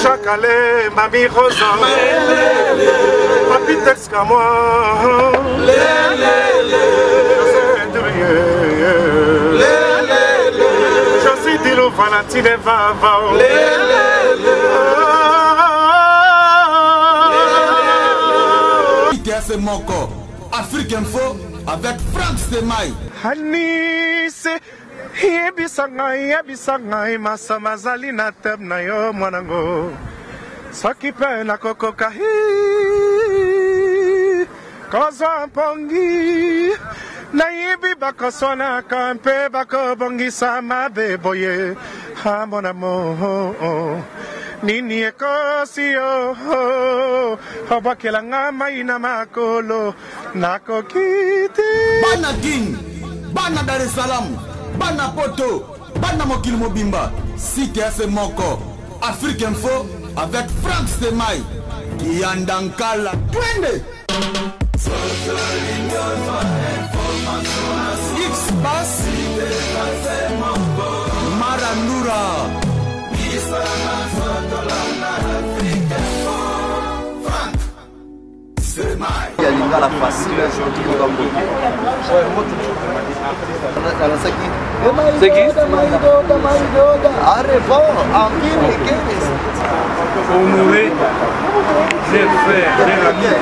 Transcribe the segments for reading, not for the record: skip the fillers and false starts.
Jacques Mami Rosa, Papi Tex moi. Josie Dilo Valentine Vava. ITF Moko, Afrique Info avec Franck Semaï. Hanise, yebisa ngai, yebisa ngai, masama azali na teme na yo mwanango. Soki mpe nakokoka hi kozwa mpongi nayebi bakoswanaka mpe bakobongisa mabe boye amonamo nini ekosi yo obwakela nga mai na makolo nakoki te. Bana Kin, bana Dar es Salaam, bana Poto, bana mokili mobimba, site ya moko, Afrique Info avec Franck Stemay, Kiyanda Nkala, twende! X Bass, Marandura. Ya lingala facile C'est qui? Honorer les frères, les amis,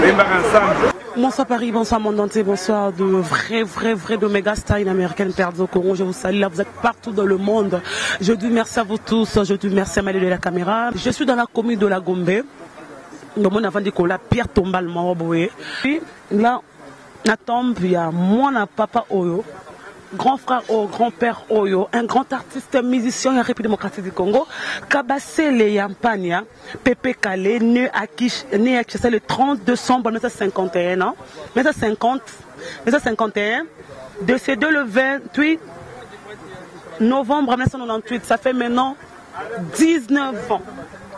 les ensemble. Bonsoir Paris, bonsoir monde entier, bonsoir de vrai, vrai, vrai de méga style américaine perdu au Congo. Je vous salue là, vous êtes partout dans le monde. Je dis merci à vous tous, je dis merci à Malé de la caméra. Je suis dans la commune de la Gombe. Donc, mon avant de la pierre tombale, Puis là, la tombe, il y a moi, papa Oyo, grand frère Oyo, grand-père Oyo, un grand artiste musicien de la République démocratique du Congo, Kabasele Yampania, Pepe Kallé, né à Kinshasa le 30 décembre 1951, non? 1950, 1951, décédé le 28 novembre 1998, ça fait maintenant 19 ans.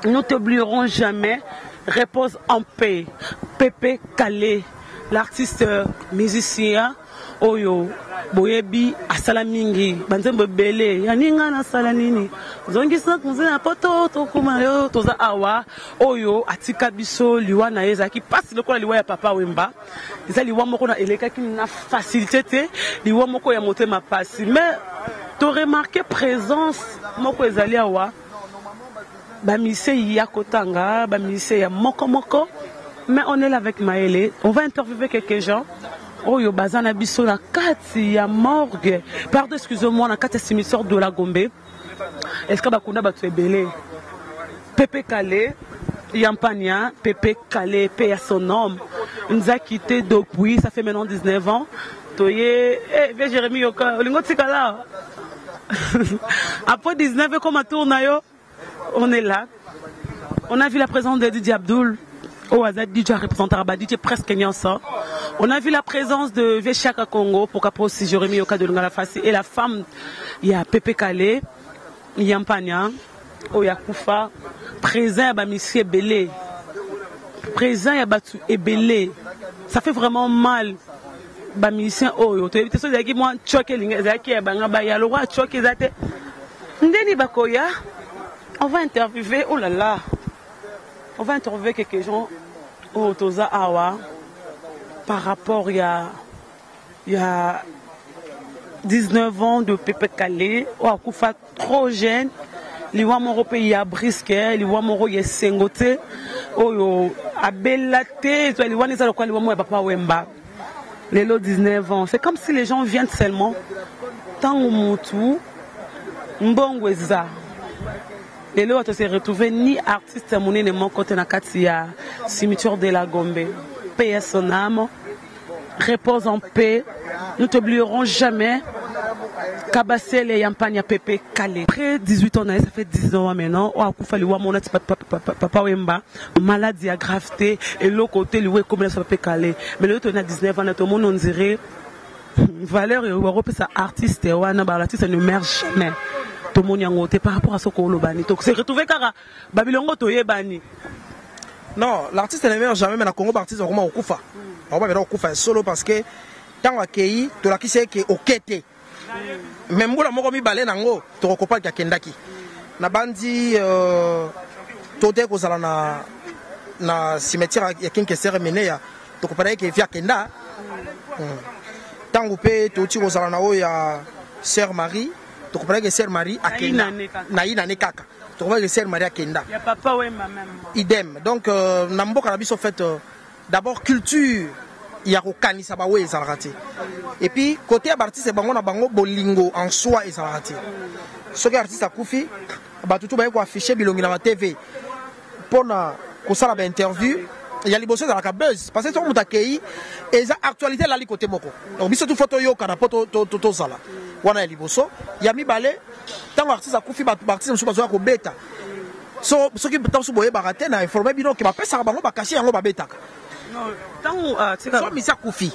Nous t'oublierons jamais. Repose en paix. Pepe Kallé, l'artiste musicien oyo boyebi asala mingi banzembo ebele ya ninga nasala nini ozongisa kunze na poto tokoma yo toza awa oyo atika biso liwa na ye ezalaki mpasi lokola liwa ya papa Wemba. Eza liwa moko na elekaki na facilité te, liwa moko ya motema pasi. Mais to remarquer présence moko ezali awa, ba musiciens ya kotanga, ba musiciens ya moko moko, mais on est là avec Maëlle, on va interviewer quelques gens. Oyo baza na biso na kati ya morgue, pardon, excusez-moi, na kati ya cimetière de la Gombe. Est-ce que bakunda bato ebele? Pepe Kallé, Yampania, Pepe Kallé, paix à son homme, nous a quitté depuis, ça fait maintenant 19 ans. Toye, eh, viens Jérémy Yoka, olingo tikala. Après 19 ans, comme tourne yo, on est là. On a vu la présence de Didier Abdoul, au hasard DJ représentant Rabat, DJ presque nyonso. On a vu la présence de Veshaka Congo, pourquoi pas aussi Jérémy Yoka de Lingala Fassi, et la femme, il y a Pepe Kallé, Yampania, Oyakufa, présent à Monsieur Belé, présent à Batu Ebele. Ça fait vraiment mal. Ba musicien oyo, to éviter ça qui moi choqué linga zaki ya banga ba ya le roi choqué zate. Ndeni bakoya, on va interviewer, oh là là. On va interviewer quelques gens au Toza Awa par rapport il y a 19 ans de Pepe Kallé, oyo akufa trop jeune. Liwa moko pe ya brisque, liwa moko ya sengote, oyo abela te, to liwa neza lokwa liwa moko ya papa Wemba. Lelo 19 ans, c'est comme si les gens viennent seulement tango mutu mbongo eza. Lelo to se retrouver ni artiste monene moko te na kati ya cimetière de la Gombe. Paix à son âme, repose en paix, nous t'oublierons jamais. Kabasele Yampania Pepe Kallé. Après 18 ans, ça fait 10 ans maintenant, on a koufa liwa mona ti papa Wemba, maladie à gravité et l'autre côté liwa comme ça Pepe Kallé. Mais l'autre on a 19 ans, tout le monde on dirait Valeur bakopesa artiste wana, ba artiste ne meurt jamais. Tomoni yango te par rapport à soko olobani. To se retrouver kaka babilongo toyebani. Non, l'artiste ne meurt jamais, mais na Congo ba artiste bakoma kokufa. Bakoma bena kokufa solo parce que ntango akei tolakisi ye ke oke te. Mais mbula moko mibale nango tokokopaki akendaki. Nabandi tote kozala na cimetière ya Kinkesere Meneya, tokopana ye ke vi akenda. Ntango mpe touti kozala na oyo ya Sœur Marie, tokopana ke Sœur Marie akenda. Na inane kaka. Tokopana ke Sœur Marie akenda. Ya papa Wemba même. Idem. Donc na mboka na biso fait d'abord culture ya kokanisa bawe ezalaka te. Et puis côté ya artiste bango na bango bolingo en soi ezalaka te. Soki artiste akufi, bato tu baye ko afficher bilongi na ba TV pona kosala ba interview ya liboso ezalaka buzz parce que soki moto akei eza actualité elali côté moko. Donc biso tu faut toyokana po tozala wana ya liboso. Ya mibale, ntango artiste akufi, bato ba artiste mosusu bazoya kobeta. So soki ntango mosusu boyebaka te, na informe bino ke bapesaka bango bakashe yango babetaka. Ntango so misi akufi,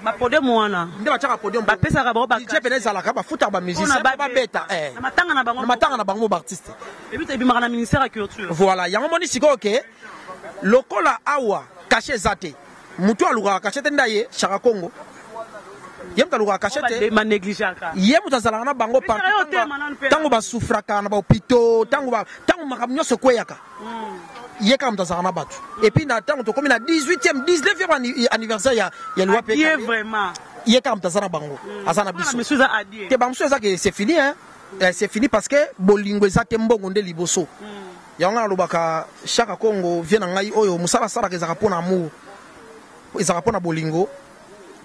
ba podium wana nde batiaka podium, bapesaka bango budget pene ezalaka, bafutaka ba musicien babeta na matanga na bango, na matanga na bango ba artiste. Et puis ebimaka na ministère ya culture. Voilà, yango moni sikoyo ke lokola awa cachet eza te, mutu alukaka cachet te, nda ye Chaka Congo, ye moto alukaka cachet te, ye moto azalaka na bango partout. Ntango basufraka na bahôpitaux, ntango makambo nyonso ekweyaka, ye kaka moto azalaka na bato. Et puis na ntango tokomi na 18e 19e anniversaire ya liwa mpe ye kaka moto aza na bango, aza na biso te. Bamosusu eza ke c'est fini, hein? C'est fini parce que bolingo eza te, mbongo nde liboso. Yango nga nalobaka, Chaka Congo vie na ngai oyo mosala asalaka ezalaka mpo na amour, ezalaka mpo na bolingo.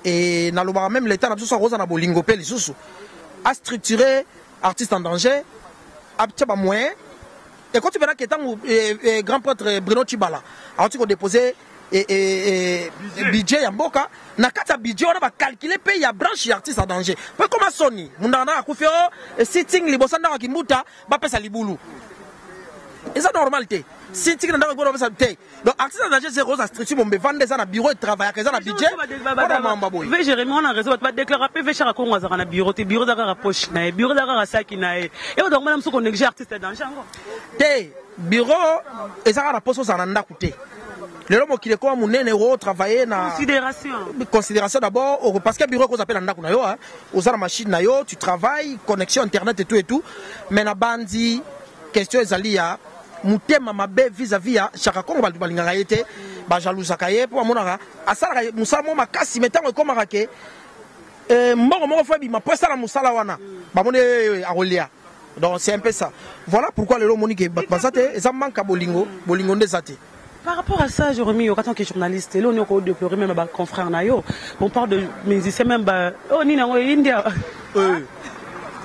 E nalobaka même l'état na biso so akoza na bolingo mpe lisusu astructurer artiste en danger, atia bamoyen ekoti mpena ke ntango grand prêtre Bruno Chibala awuti kodépose budget ya mboka, na kati ya budget wana bacalcule mpe ya branche ya artiste en danger. Mpo ekoma soni, mundaka ndaka akufi o sitting liboso ndako ya Kimbuta, bapesa libulu, eza normal te. Sitting na ndako ya bapesa te. Donc artiste en danger zéro oza structure mombe vanda, eza na bureau, etravaillaka, eza na budget mpona mamba boye. Ve Jérémy, on a raison, bato badéclara mpe ve Chaka Kongo azalaka na bureau te, bureau eza kaka poche na ye, bureau eza kaka saki na ye. E bato bakomona mosusu konéglige artiste danger yango. Te, bureau eza kaka na poso ozala na ndako te. Lelo mokili ekoma monene, otravaille na considération. Considération d'abord, parce que bureau ekoza mpe na ndako na yo, oza na machine na yo, tu travailles, connexion internet et tout et tout. Mais na bandi question ezali ya motema mabe vis-à-vis ya Chaka Kongo. Bato balingaka ye te, bajalousaka ye mpo bamonaka asalaka mosala moko makasi, mais ntango ekomaka ke mbongo moko fo ebima mpo esala mosala wana, bamoni akolia. Donc c'est un peu ça. Voilà pourquoi lelo omoni ke bato baza te, eza manque ya bolingo, bolingo nde eza te. Par rapport à ça, Jérémy, en tant que journaliste, là, on est déplorer même ba confrère na yo. On parle de musiciens même ba oh nini yango India.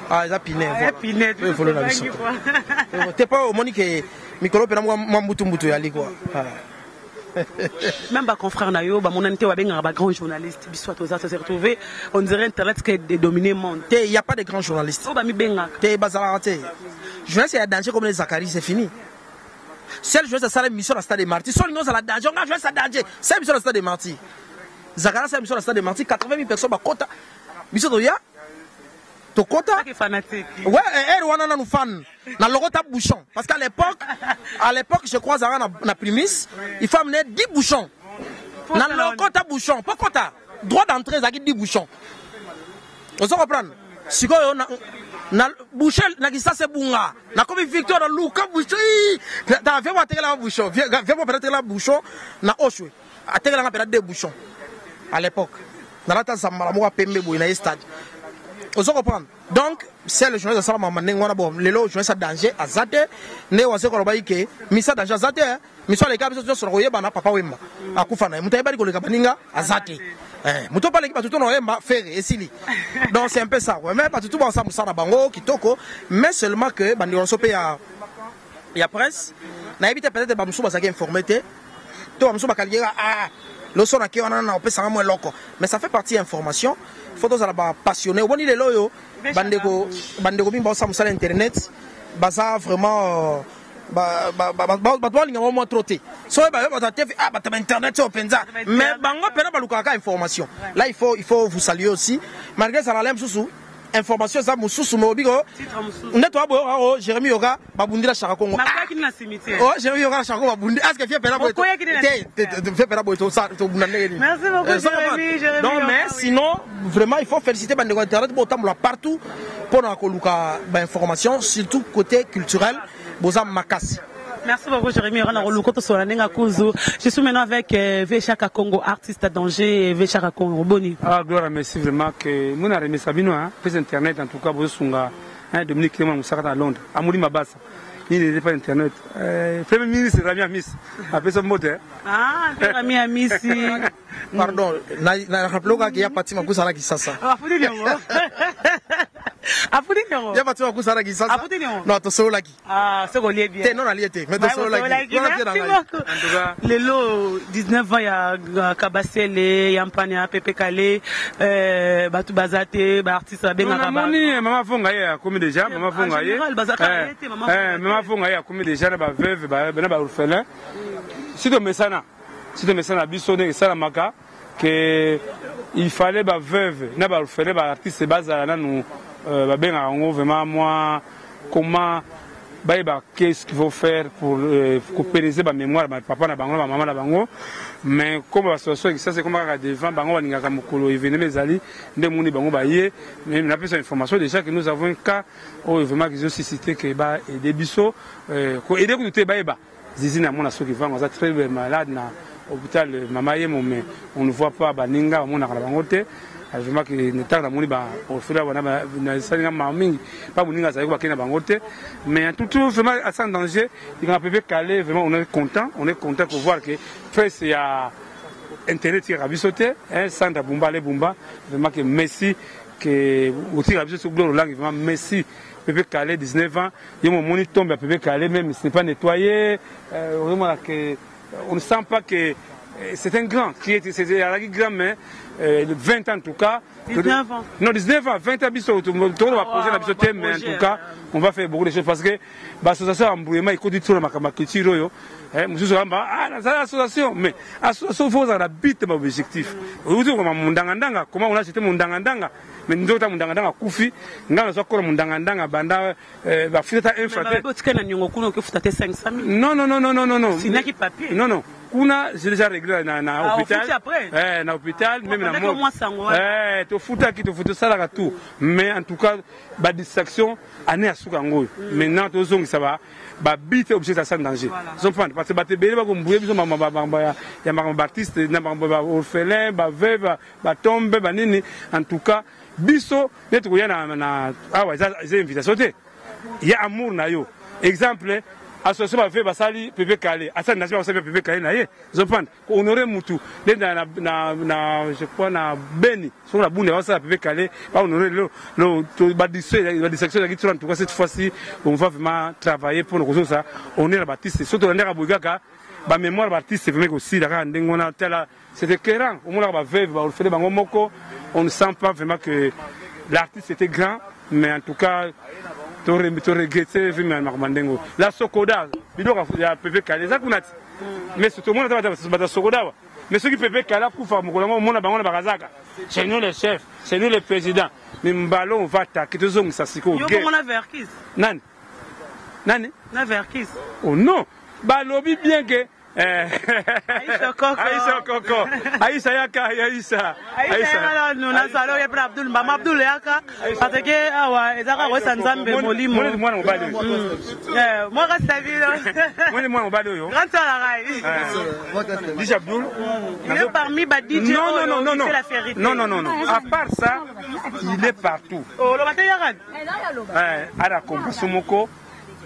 Ah, eza pine. Ah, pine. Volo na biso. Te pas omoni ke mikolo pena mwa mbutu mbutu yali quoi. Même ba confrère na yo, ba monani te babengaka ba grand journaliste. Biso toza ça s'est retrouvé, on dirait internet qui est dominé monde. Te, il y a pas de grands journalistes. Oh ba mi bengaka. Te bazalaka te. Journaliste ya danger comme les Zacharie, c'est fini. Seul journaliste asala émission na stade des Martyrs. So olingi ozala danger, nga journaliste ya danger. Sala émission na stade des Martyrs. Zacharie asala émission na stade des Martyrs, 80 000 personnes bakota. Biso toya tokota. Fanatique. Ouais, ere wana nanu fan. Na lokota bouchon. Parce qu'à l'époque, à l'époque, je crois, Zara na primis, il faut amener 10 bouchons. Na lokota bouchon. Pourquoi t'as droit d'entrée, ezalaki 10 bouchons. Ozo comprendre? Sikoyo na bouchon na kisasa ebunga, nakomi Victor na luka bouchon, ta vie mo atekelanga bouchon, vie mo pena atekelanga bouchon na Oshwe, atekelanga pena deux bouchons à l'époque. Nalata zambala moko ya pembe boye na ye stade. Ozo comprendre? Donc c'est le journaliste asala mama ndenge wana. Bon, lelo journaliste ya danger aza te. Nde wase kolobaki ke misa danger aza te, miso aleka biso nyonso na koyebana. Papa Wemba akufa na ye, moto ayebani koleka baninga aza te. Moto mpe aleki bato to na oyemba Ferre esili. Donc c'est un peu ça quoi. Mais bato tu basala mosala na bango kitoko, mais seulement que bandeko nyonso mpe ya presse, nayebi te, peut-être bamosusu bazalaki informé te, to bamosusu bakalikeka ah loso nake wana na opesanga mwa eloko. Mais ça fait partie ya information, faut tozala bapassionné. Oboni lelo oyo bandeko mingi baosala mosala internet, baza vraiment Bato balinga bango mwa trop te. Soki bayo bato ya TV, ah, bato ba internet oyo mpenza, mais bango mpena balukaka kaka information. Là, il faut vous saluer aussi, malgré ezala la mosusu information eza mosusu, me obiko nde toa boyoka o Jérémi Yoka babundila Shaka Kongo. O Jérémi Yoka na Shaka Kongo babundi, est ce que fie mpena boye te? Fie mpena boye tobunda ndenge nini? Donc, mais sinon, vraiment, il faut féliciter bandeko internet botambola partout mpona koluka bainformation, surtout côté culturel, boza makasi. Merci beaucoup, Jérémy. Je suis maintenant avec Vechaka Congo, artiste à danger. Vechaka Congo, boni. Ah, gloire, merci vraiment que nous avons remis Sabino, hein, plus internet en tout cas, Bosunga, hein, Dominique Clément Moussaka à Londres, Amouri Mabasa. Il n'était pas internet. Premier ministre Rami Amis, après ce mot. Ah, Rami Amis. Pardon, na rappelé kaka ya Pati Makusa na Kisasa. Ah, afuti niongo. Afuti niongo. Ya Pati Makusa na Kisasa. Afuti niongo. Non, tosololaki. Ah, c'est qu'on bien. Te, non, nalie te, mais tosololaki. Merci beaucoup. Lelo 19 ans ya Kabasele, ya Mpane, ya Pepe Kale, bato baza te, baartiste babengaka. Namoni mama Fonga ye akomi déjà, mama Fonga ye. Mama Fonga ye akomi déjà na baveuve na baorphelin. Si tomesana, si tomesana biso ndenge esalamaka ke il fallait baveuve na baorphelin baartiste bazala nanu, babengaka yango vraiment moi comment bayeba qu'est-ce qu'il faut faire pour kopérenniser bamémoire bapapa na bango na bamama na bango. Mais comme bassociation ekisasa ekoma kaka devant bango, balingaka mokolo événement ezali nde moni bango baye. Mais napesa information déjà que nous avons un cas oyo vraiment qu'ils ont suscité ke baaider biso, koaider kutu te, bayeba Zizi na mona soki vango aza très malade na hôpital Mama Yemo, mais on ne voit pas baninga bamonaka na bango te. Vraiment ke ntango namoni baorphelin wana, nasalinga mawa mingi pa moninga azali bakei na bango te. Mais en tout tout, vraiment, à sans danger likanga Pepe Kale, vraiment on est content, on est content de voir que presse ya internet tikaka biso te. Sandra Bumba, ale Bumba, vraiment que merci ke otikaka biso soki Gloire Olangi. Vraiment merci. Pepe Kale, 19 ans, ye momoni tombe ya Pepe Kale, même ce n'est pas nettoyé, ozomona ke on ne sent pas que c'est un grand qui est, c'est azalaki grand, mais 20 ans en tout cas. 19 ans. Non, 19 ans, 20 ans, biso tokolo baprojet na biso te, mais en tout cas on va faire beaucoup de choses parce que baassociation ya embrouillement ekoti tio na makambo ya culture oyo. Mosusu amba, ah, nazala association, mais association faut ozala na but, ba objectif. Outi okoma mondangandanga, comment on a acheté mondangandanga, mais nzota mondangandanga akufi, ngai nazwa kola mondangandanga banda bafuta ta infra te. Otika na niongo kuna, okofuta te 500 000. Non, non, non, non, non, non, non. Signaki papier. Non, non, kuna j'ai déjà réglé na Ah, hôpital. ofuti après? Eh, na hôpital même na Pendant mwa sango wana. Eh, tofutaki, tofuti, tosalaka tout. Mais en tout cas badistraction année ya suka yango oyo. Maintenant tozongisa babite objet ya sans danger. Ozomprendre, parce que bato ebele bakombuye biso makambo ya makambo baartiste na makambo baorphelin, baveuve, batombe, banini. En tout cas biso neti koya na awa eza invitation te ya amour na yo. Exemple, association baveuve basali Pepe Kale, asali nation, basali Pepe Kale na ye. Ozomprendre, honorer mutu nde na, je crois, na Beni soki na Bunda basala Pepe Kale, bahonorer lelo badistraction ezalaki trop. En tout cas, cette fois-ci on va vraiment travailler mpona kozongisa honneur ya baartiste. Soki tolandaka boye kaka, bamémoire baartiste vraiment ekosila kaka ndenge wana. Tala, c'est éclairant, omonaka baveuve, baorphelin bango moko, on ne sent pas vraiment que l'artiste était grand. Mais en tout cas toregrette vraiment makambo ya ndenge oyo. La Sokoda, biloko ya Pepe Kale eza kuna ti, mais surtout omona ta bato ya Sokoda awa. Mais soki Pepe Kale akufa mokolo yango, omona bango na bakazaka, c'est nous le chef, c'est nous le président. Mais mbalo on va attaquer, tozongisa sikoyo. Yo bongo na Verkis? Nani nani? Na Verkis. Oh non, balobi bien ke Aïssa Koko. Aïssa Koko. Aïssa yaka, Aïssa. Aïssa yaka na salo ya pra Abdul, Mama Abdul yaka. Parce que awa ezaka koyesa Nzambe molimo. Mwana mwana mobali oyo. Eh, moi sabino. Mwana mwana mobali oyo. Grand sœur la. DJ Abdul. Il est parmi ba DJ. Non, non, non, non, non. C'est la vérité. Non, non, non, non. À part ça, il est partout. Oh, lo bate yaka. Eh, ara compassion moko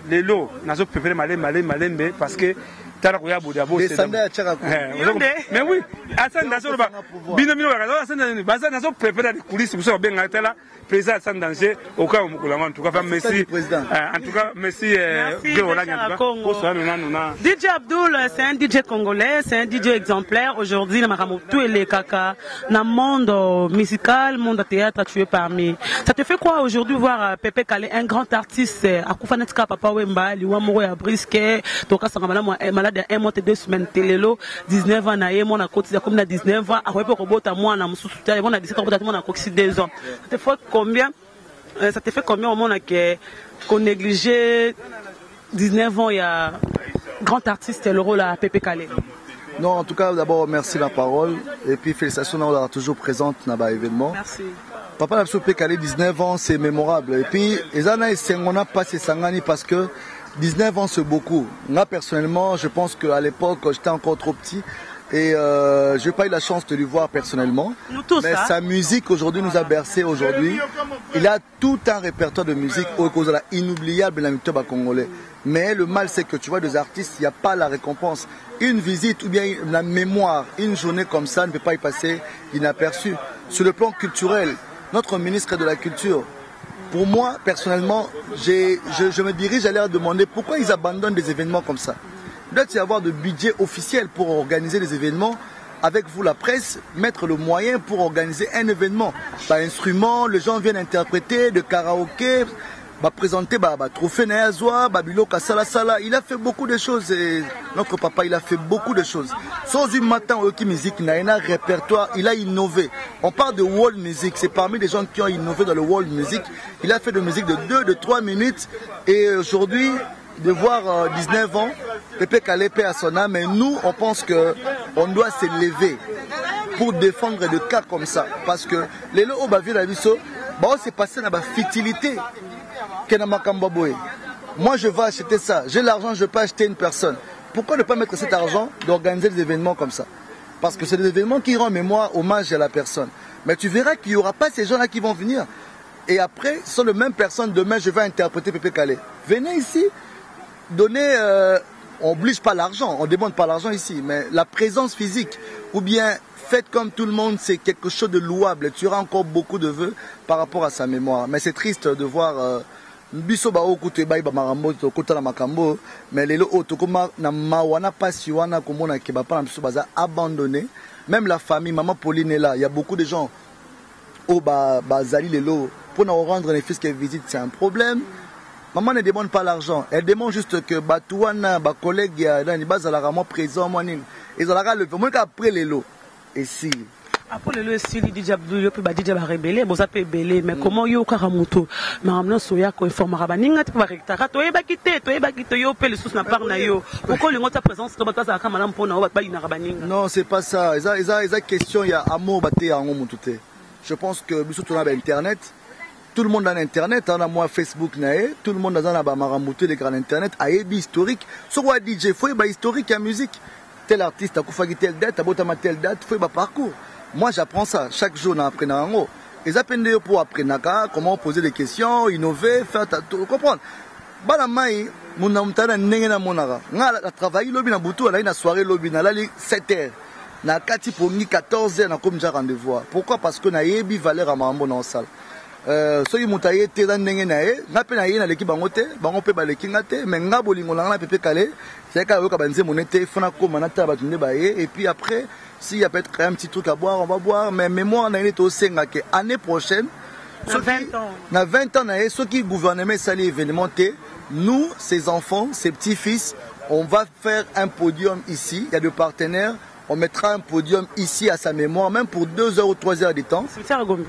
lelo nazo préférer malembe malembe malembe parce que Tala koya boda bo. Descendant ya Tchaka Kongo. Eh, mais oui, Hassan Danger loba bino bino baka Hassan Danger baza nazo préparer des coulisses biso babenga tala président Hassan Danger oka mokolo yango en tout cas merci. Eh, en tout cas merci euh, en tout cas. Na. DJ Abdoul, c'est un DJ congolais, c'est un DJ exemplaire aujourd'hui na makambo tout elekaka na monde euh, musical, monde théâtre, tu es parmi. Ça te fait quoi aujourd'hui voir euh, Pepe Kallé, un grand artiste akufa neti kaka Papa Wemba, liwa moko ya brisque, tokasanga malamu eh, malade ya un mois te deux semaines te lelo 19 ans na ye mwana akoti akomi na 19 ans akoki mpe kobota mwana mosusu te mwana 17 akobota te mwana akokisi 2 ans. Ça te fait combien euh, ça te fait combien omona ke ko négliger 19 ans ya grand artiste le rôle à Pepe Kallé? Non, en tout cas, d'abord, merci la parole. Et puis, félicitations d'avoir toujours présente dans l'événement. Merci. Papa na biso Pepe Kallé, 19 ans, c'est mémorable. Et puis, eza na esengo na pasi esangani parce que 19 ans, c'est beaucoup. Moi, personnellement, je pense qu'à l'époque, j'étais encore trop petit. Et je n'ai pas eu la chance de lui voir personnellement. Nous tous, mais hein? Sa musique aujourd'hui nous a bercé aujourd'hui. Il a tout un répertoire de musique au cause inoubliable la victoire congolais. Mais le mal, c'est que tu vois des artistes, il n'y a pas la récompense. Une visite ou bien la mémoire, une journée comme ça ne peut pas y passer inaperçue. Sur le plan culturel, notre ministre de la Culture, pour moi, personnellement, je me dirige à leur demander pourquoi ils abandonnent des événements comme ça. Il doit y avoir de budget officiel pour organiser des événements. Avec vous, la presse, mettre le moyen pour organiser un événement. Par instrument, les gens viennent interpréter, de karaoké, bah, présenter, bah, bah, trophée na ye azwa, bah, biloko sala sala. Il a fait beaucoup de choses et notre papa, il a fait beaucoup de choses. Sans une matin, oyoki musique, il a un répertoire, il a innové. On parle de world music, c'est parmi les gens qui ont innové dans le world music. Il a fait de musique de 2, de 3 minutes et aujourd'hui, de voir 19 ans, Pepe Kallé paix à son âme, et nous, on pense que on doit se lever pour défendre des cas comme ça. Parce que les lots au la biso, bah, on s'est passé dans la futilité que dans makambo boye. Moi, je vais acheter ça. J'ai l'argent, je peux acheter une personne. Pourquoi ne pas mettre cet argent d'organiser des événements comme ça? Parce que c'est des événements qui rendent mémoire, hommage à la personne. Mais tu verras qu'il n'y aura pas ces gens-là qui vont venir. Et après, ce sont les mêmes personnes. Demain, je vais interpréter Pepe Kallé. Venez ici, donnez... on n'oblige pas l'argent, on ne demande pas l'argent ici, mais la présence physique, ou bien faites comme tout le monde, c'est quelque chose de louable. Tu auras encore beaucoup de vœux par rapport à sa mémoire. Mais c'est triste de voir... biso ba oyo kutu ebayi ba makambo, tokota na makambo, mais lelo oyo tokoma na mawa na pasi wana komona ke bapa na biso baza abandonné. Même la famille, maman Pauline est là. Il y a beaucoup de gens oyo bazali lelo pour nous rendre les fils qui visite, c'est un problème. Maman ne demande pas l'argent, elle demande juste que bato wana, ba collègue ya nani, bazalaka mwa présent, mwa nini. Ezalaka le fait, après lelo esili. Après lelo esili, DJ Abdul, yo pe ba DJ ba rebelle, boza pe ebele, mais comment yo kaka moto? Makambo nyonso ya ko informara baninga te po ba rectara, toyebaki te, toyebaki te, yo pe lisusu na part na yo. Pourquoi olingo ta présence to bato bazalaka malamu mpona oyo bato bayinaka baninga? Non, c'est pas ça. Eza, eza, eza question ya amour bate yango moto te. Je pense que biso tona ba internet. Tout le monde a internet, on a moi Facebook na ye, tout le monde a na ba marambutu les grands internet, ayebi historique. Soko a DJ, faut ba historique ya musique. Tel artiste a kufaki telle date, a botama telle date, faut ba parcours. Moi j'apprends ça chaque jour na apprendre yango. Et ça pende pour apprendre comment poser des questions, innover, faire ta, tout, comprendre. Bana mai muna mutana ndenge na monaka. Nga na travailler lobi na butu, na na soirée lobi na lali 7 heures. Na kati pongi 14 heures na komi ja rendez-vous. Pourquoi? Parce que na yebi valeur ya makambo na osala. Soki moto aye te eza ndenge na ye, nga mpe na ye naleki bango te, bango mpe baleki nga te, mais nga bolingo na nga na Pepe Kallé, c'est kaka yoka ba nzembo ne te, faut nakoma natala bato nde baye, et puis après, s'il y a peut-être un petit truc à boire, on va boire, mais mémoire na ye tosenga ke année prochaine, Na soki 20 ans. na 20 ans na ye, soki gouvernement esali événement te, nous, ses enfants, ses petits-fils, on va faire un podium ici, il y a des partenaires, on mettra un podium ici à sa mémoire, même pour 2 heures ou 3 heures de temps. Cimetière à Gombe.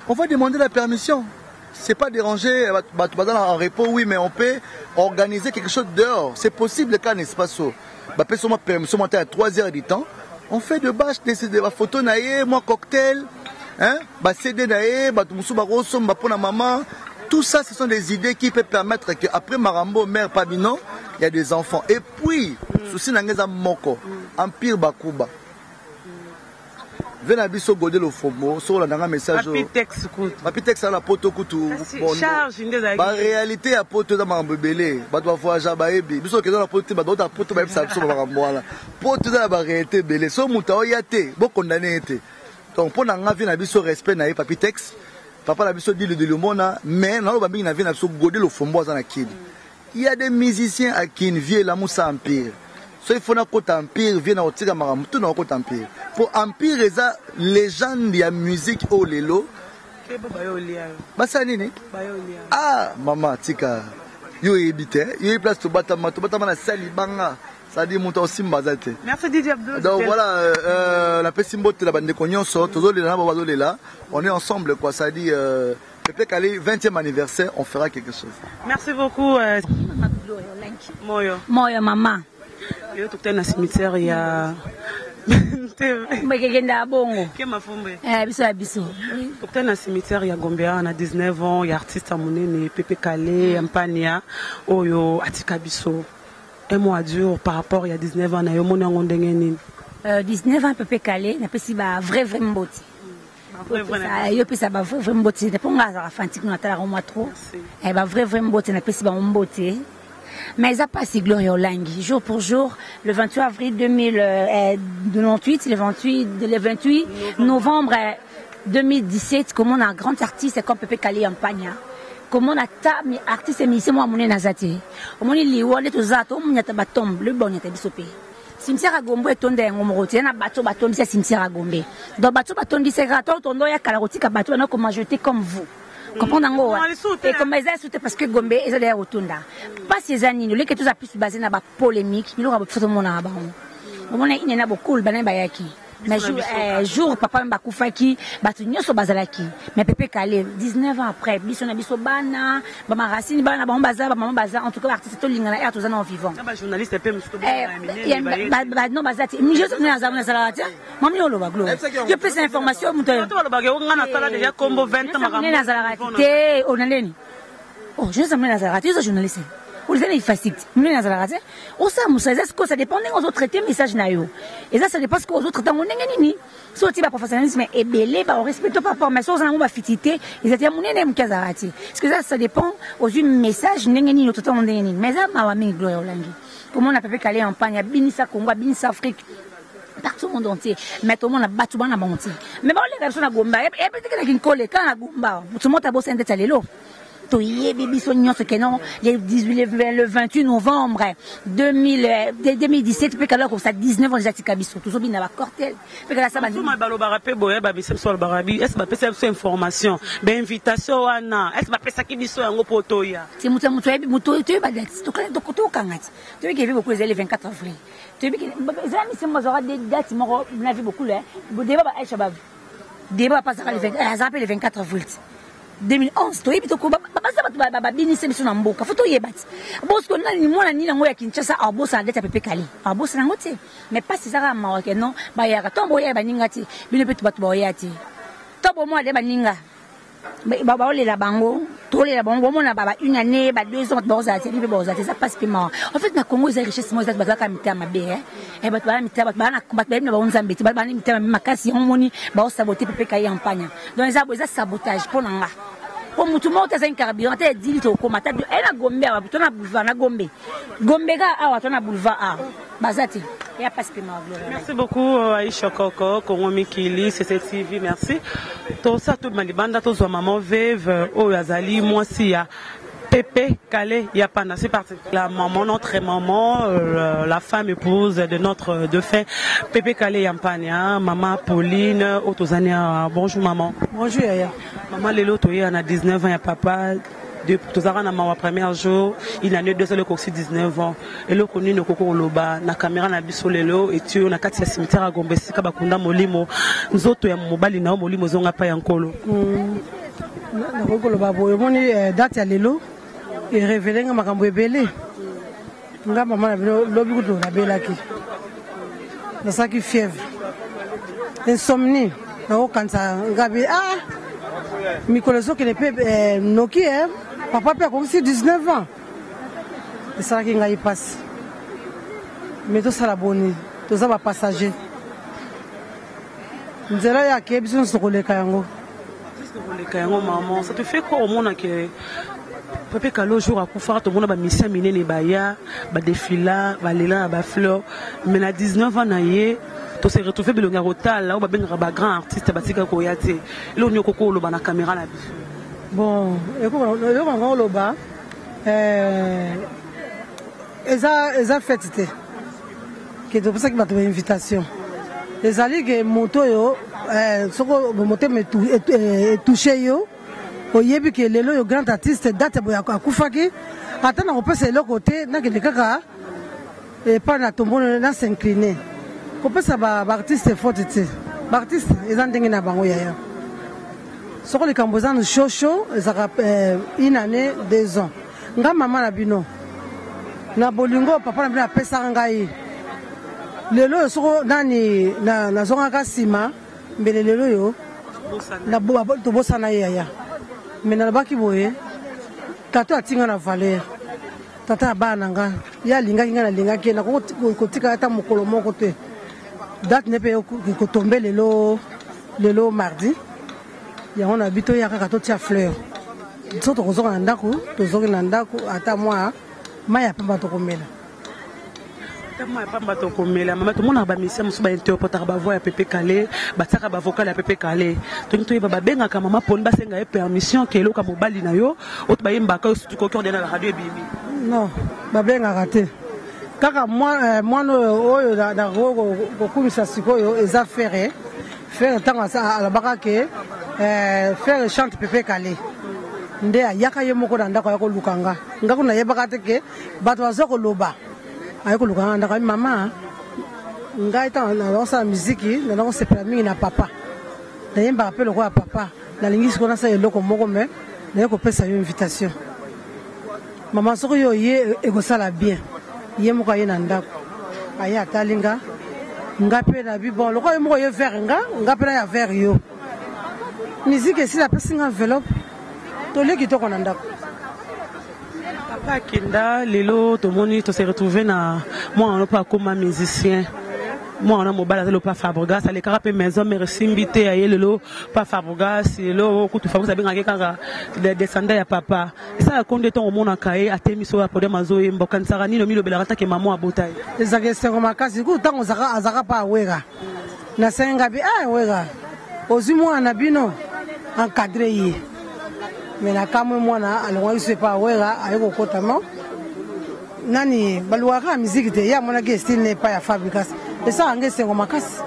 On va demander la permission. C'est pas déranger, bah, tu vas en repos, oui, mais on peut organiser quelque chose dehors. C'est possible, le cas n'est pas ça. Bah, personne permission, à 3 heures du temps. On fait de bâches, des, des, des photos, naé, moi, cocktail, hein, bah, CD, naé, bah, tout bah, rosso, bah, pour la maman. Tout ça, ce sont des idées qui peuvent permettre qu'après Marambo, mère Pabino, il y a des enfants. Et puis, souci nangeza moko, Empire Bakuba. Ve na biso Gode Lofombo, soki olanda nga message oyo. Papi Tex kutu. Papi Tex ala poto kutu. Kasi charge nde ezalaki. Ba réalité ya poto eza makambo ebele. Bato ba voyagea bayebi. Biso okenda na poto te, bato bauta poto bayebisa biso ba makambo wana. Poto eza na ba réalité ebele. Soki moto aoya te, bo condamner ye te. Donc mpo na nga vie na biso respect na ye Papi Tex. Papa na biso Dilu de Lumona, mais naloba mingi na vie na biso Gode Lofombo aza na Kin. Il y a des musiciens à Kin, vieux Lamusa Empire. So il faut na kota Empire, vieux na kotika makambo tout na kota Empire. Po Empire eza légende ya musique oyo lelo. Basala nini? Ah mama tika yo oyebi te, yo oyebi place tobatama, tobatama na sali libanga. C'est-à-dire moto akosimba aza te. Merci Didier Abdul. Donc voilà, napesi mbote na bandeko nyonso, tozolela na bango bazolela. On est ensemble quoi, c'est-à-dire Pepe Kale, 20e anniversaire, on fera quelque chose. Merci beaucoup. Moyo. Moyo, maman. Yo tokutani na cimetière ya mbekekenda bongo. Kema fumbe. Biso ya biso. Tokutani na cimetière ya Gombe awa na 19 ans ya artiste ya monene Pepe Kale ya Mpania oyo atika biso. Un mois dur par rapport ya 19 ans na yo moni yango ndenge nini? 19 ans Pepe Kale napesi ba vrai vrai mbote. Yo pesa ba vrai vrai mbote te mpo nga azalaka fantike natalaka mwa trop. Ba vrai vrai mbote napesi bango mbote. Mais eza pasi Gloria Olangi jour pour jour le 28 avril 2098, le 28 novembre 2017 comment on a un grand artiste comme Pepe Kale Yampanya. Comment on a ta mi artiste musicien moi monene aza te. Omoni liwa nde toza to munyata ba tombe le bon nyata biso pe. Cimetière ya Gombe etonda yango moko te na bato batondisa cimetière ya Gombe. Donc bato batondisa kaka to tondo ya kala kotika bato bana ko majorité comme vous. Comprendre yango wa? Et comme eza sous parce que Gombe eza d'ailleurs otunda. Pasi eza nini leke toza plus basé na ba polémique biloko ba photo mona bango. Omona inena bokul bana bayaki. Mais jour papa mba kufaki bato nyonso bazalaki. Mais Pepe Kale 19 ans après biso na biso bana ba ma racine bana bango baza ba maman baza en tout cas artiste to lingana air toza na vivant. Na ba journaliste pe musuto ba ba ba non baza te. Mi journaliste na za na sala te. Mami oloba glo. Yo pesa information muto. To balobaka yo nga na sala déjà combo 20 ans makambo. Na zalaka te onaleni. Oh, je sais na zalaka te yo journaliste. Olizana ifasite. Mimi na zalaka te. Osa musa eza siko ça dépend ndenge ozo traiter message na yo. Eza ça dépend ce que ozo traiter ngo ndenge nini. So ti ba professionnalisme ebele ba respecte pas par mais so ozana ngo ba fitité, eza te munene muke azalaka te. Parce que ça ça dépend ozui message ndenge nini otraiter ngo ndenge nini. Mais eza mawa mingi Gloria Olangi. Comment on a Pepe Kale en panne, binisa Congo, binisa Afrique. Partout au monde entier. Mais tout le monde a battu bana banti. Mais ba olenga biso na Gomba, et peut-être que na Kinkole, quand na Gomba, tout le monde a bossé ndeta lelo. Toyebi biso nyonso ke non, le 18, le 28 novembre 2017, pe kala ko sa 19 ans déjà tika biso. Tozobi na ba cortège. Pe kala sa ba Suma balobaka pe boye, ba biso biso balobaka bi, est-ce ba pesa biso information? Ba invitation wana, est-ce ba pesa ki biso yango po toya? Ti mutu mutu yebi mutu toyebi ba date. Tokana to to kanga ti. Toyebi ke beaucoup ezali le 24 avril. Toyebi ke ezali misi mo zora des dates moko na vie beaucoup là. Débat ba Aisha ba débat pas le 24, azala pe le 24 avril. 2011 toyebi to ko ba ba bato ba ba binise biso na mboka. Faut toyeba ti. Bosco nani mwana nini yango ya Kinshasa abosa na date ya Pepe Kale. Abosa nango te. Mais pas ezaka mawa ke non ba yaka to boya ba ninga te. Bino pe to bato ba oya te. To bo mwa de ba ninga. Ba ba olela bango, to olela bango, bo mona ba ba une année, ba 2 ans, ba ozala te, bino pe ba ozala te, ça passe pe mawa. En fait na Congo eza richesse mo eza bazaka mitema mabe, hein. Eh, bato ba mitema, bato ba na, bato ba na ba nzambe te, ba ba na mitema makasi, yango moni ba osaboter Pepe Kale en panya. Donc eza eza sabotage pona nga. Po mutu moko te aza carburant te dili to koma ta e na Gombe awa to na boulevard na Gombe. Gombe ka awa to na boulevard awa. Baza te. Ya passe pe ma gloire. Merci beaucoup Aisha Koko, Congo Mikili, CCTV, merci. To sa to malibanda to zwa maman veuve oyo azali mwasi ya Pepe Kale Yapana. C'est parti. La maman, notre maman, la femme épouse de notre défunt Pepe Kale Yampanya, maman Pauline Otozania. Bonjour maman. Bonjour Yaya. Maman Lelo Toye, on a 19 ans, ya papa. Depuis tozalaka na mawa premier jour, il a né deux ans, le coxy 19 ans. Et le connu no koko loba na caméra na biso lelo et tu na kati ya cimetière ya Gombe sika bakunda molimo nzoto ya mobali na molimo zonga pa ya nkolo. Nakoki koloba boye, omoni date ya lelo e révélé nga makambo ebele. Nga mama na bino lobi kutu nabelaki, nasalaki fièvre, insomnie, nakokanisa ngabi ah mikolo ezokende pe noki, papa pe akokisi 19 ans, esalaki ngai mpasi. Mais tosala boni, toza ba passager. Nzela ya ke biso nyonso tokoleka yango. Tokoleka yango maman. Ça te fait quoi omona ke Pepe Kalo jour akufaka tomona ba mission minene baya, ba défila, ba lela na ba fleurs. Mais na 19 ans na ye to se retrouver bilongi ya kotala oyo babengaka ba grand artiste batika koya te. Eloko nini okoki koloba na caméra na biso? Bon, eloko nanga koloba eh, eza eza fete te ke topesaki bato ba invitation ezali ke moto oyo eh, soko motema etouche yo oyebi ke lelo oyo grand artiste date boye akufaki ata na kopesa eloko te nakende kaka epai na tombono na s'incline kopesa baartiste faute te baartiste eza ndenge na bango yaya soko likambo eza shosho ezalaka eh, une année 2 ans Nga mama na bino na bolingo papa na bino apesaka ngai lelo oyo soko nani nazongaka nsima mbele lelo oyo tobosana ye yaya me nalobaki boye tata atinga na valeur tata ya bana na nga ye alingaki ngai nalingaki ye nakoki kotika ata mokolo moko te date ne mpe ekotombe lelo lelo mardi yango na bi toya kaka totia fleur so tokozonga na ndako tozongi na ndako ata mwa mai ya pamba tokomela. Ata mai ya pamba tokomela. Mama, tomonaka bamisia mosusu bainterpretaka bavoi ya Pepe Kale, batiaka bavocal ya Pepe Kale. Tolingi toyeba babengaka mama poni basenga ye permission ke eloka mobali na yo oyo bayembaka yo surtout koki ordena na radio ebimi. Non, babengaka te. Kaka mwana oyo oyo nakoki kokumisa sikoyo eza Ferre. Ferre ntango alobaka ke Ferre chante Pepe Kale nde ayaka ye moko na ndako aya koluka nga. Nga kuna nayebaka te ke bato baza koloba aye koluka nga na ndako ayi mama ngai ntango nazosala miziki nana kosepela mingi na papa nayembaka mpe lokola papa nalingi sikoyo nasala eloko moko me naye kopesa yo invitation mama soki yo oye ekosala bien ye moko aye na ndako aye atali nga nga mpe na bi bon lokola ye moko oye vers nga nga mpe naya vers yo miziki esili apesi nga enveloppe tolie kitoko na ndako. Papa akenda lelo tomoni to se retrouver na mwana wana mpe akoma musicien mwana wana mobali aza lopa Fabregas alekaka mpe maison mère esimbi te aye lelo pa Fabregas lelo kutu Fabregas abengaki kaka descendant ya papa esala konde ntango omonaka ye atemi so ya podium azoyemba okanisaka nini omilobelaka take mama abota ye. Ezalaka esengo makasi kutu ntango azalaka pa awera nasengi nga bi ah wera ozwi mwana na bino encadre ye me nakamwe mwana alongwaki so epa wera aye kokota no nani balukaka kaka miziki te ye amonaki estile ne epai ya Fabrikas esalaka nga esengo makasi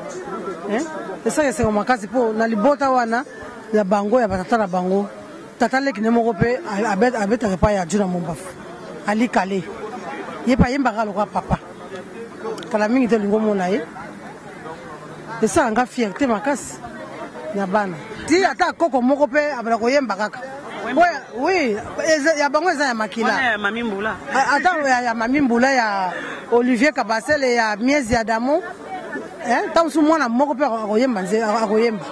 esalaka esengo makasi mpo na libota wana ya bango ya batata na bango tata leki ne moko mpe abetaka epai ya Juna Mombafu Ali Kale ye mpe ayembaka lokola papa kala mingi te olingi omona ye esala nga fierté makasi na bana ti ata koko moko mpe abala koyemba kaka oui ya bango eza ya makila ata ya mami mbula ya Olivier Kabasele ya Miezi ya Damo ntango mosusu mwana moko mpe akoyemba akoyemba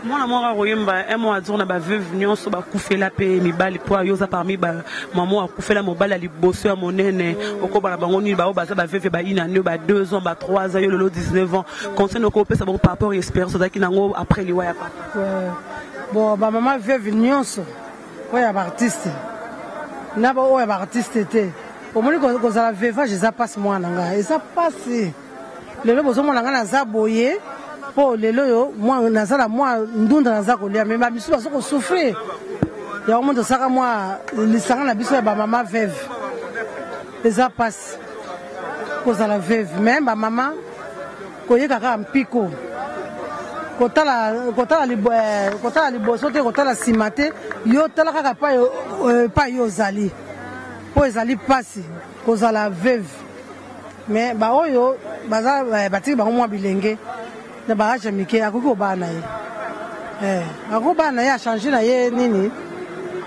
mwana moko akoyemba un mois azour na baveuve nyonso bakufela mpe mibali mpo yo oza parmi mama akufela mobali ya liboso ya monene okobala bango nini baoyo baza baveuve ba une année ba 2 ans ba 3 ans yo lelo 19 ans conseil noko opesa bango par rapport ya expérience ozalaki nango après liwa ya papa. Bon bamama veuve nyonso oyo ya baartiste na baoyo ya baartiste te omoni kozala veuvage eza mpasi mwana na ngai eza mpasi lelo bozomona ngai naza boye mpo lelo oyo naza na mwa ndunda naza kolia me bamisusu baza kosouffrir yango moto osaka mwa lisanga na biso ya bamama veuve eza mpasi kozala veuve me bamama koyeka kaka mpiko kotala kotala liboso te kotala nsima te yo tala kaka epai yo ozali mpo ezali mpasi kozala veuve me baoyo baza batiki bango mwa bilenge na baage ya mike akoki kobala na ye akoki kobala na ye achange na ye nini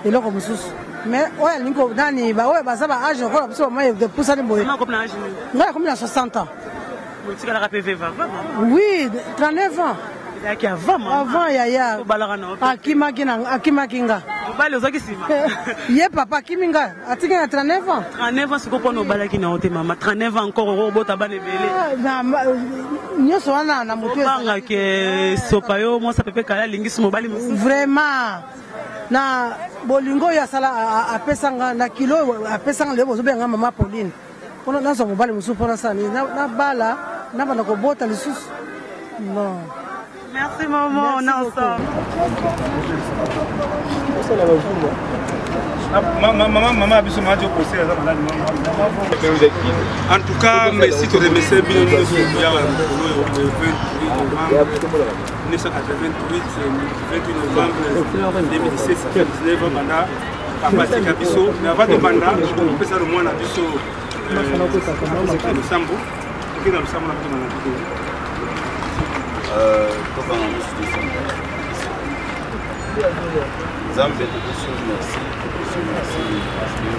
eloko mosusu mais oyo alingi nani baoyo baza ba age lokola biso bama epusani boye ngai akomi na 60 ans. Oui, 39 ans. Ezalaki avant mama. Avant yaya. Obalaka na akimaki na akimaki nga. Mobali ozaki sima. Ye papa akimi nga atiki na 39 ans. 39 ans sikoyo mpona obalaki na yo te mama 39 ans encore okobota bana ebele. Ah, nyonso wana na motu. Obanga ke sopa yo mwasi pepe kala alingisi mobali mosusu. Vraiment. Na bolingo oyo asala apesa nga na kilo apesa nga lelo bozobenga nga mama Pauline. Pona nazwa mobali mosusu pona sala nini nabala nabanda kobota lisusu non. Merci maman, on est ensemble. Maman, maman, biso maman tokose aza malade. En tout cas, merci to remercier bino nyonso ya mokolo oyo le 28 novembre 1988, 28 novembre 2017, ça fait 19 ans banda papa atika biso. Mais avant tobanda, topesa no mwana biso losambo, tokenda losambo na biso na video. Tokanga mosusu. Nzambe, topesi yo merci, topesi yo merci parce que